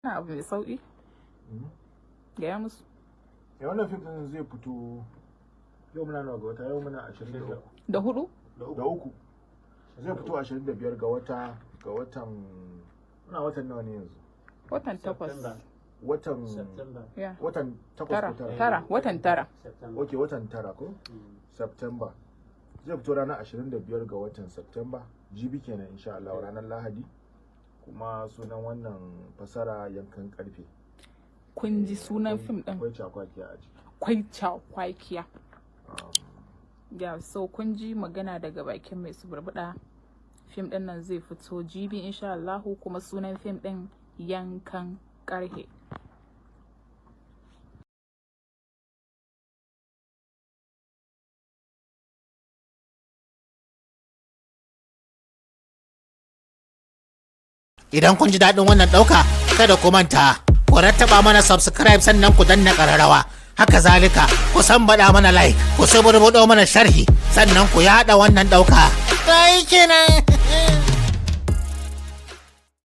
Abu mai sauki. Gaya musu. Ya, wannan fim din zai fito yau, muna nawa ga wata? Yau muna 23. Da hudu. Da uku. Zai fito 25 ga wata, ga watan, muna watan nawa ne yanzu? Watan takwas. September. Watan September. Ya. Watan takwas Tara. ko tara? Tara, watan tara. September. Ok, watan tara ko? September. Zai fito ranar 25 ga watan September, jibi kenan insha Allah, ranar Lahadi. Kuma sunan wannan fasara Yankan Karfe. Kun ji sunan fim din. Akwai cakwakiya a ciki. Kwai cakwakiya. Ya, so kun ji magana daga bakin mai suburbuɗa. Fim din nan zai fito jibi insha Allah, kuma sunan fim din Yankan Karhe. Idan kun ji daɗin wannan ɗauka, kada ku manta, ku rattaba mana subscribe, sannan ku danna ƙararrawa. Haka zalika, ku sambaɗa mana like, ku suburbuɗo mana sharhi, sannan ku yaɗa wannan ɗauka. Ta yi kenan.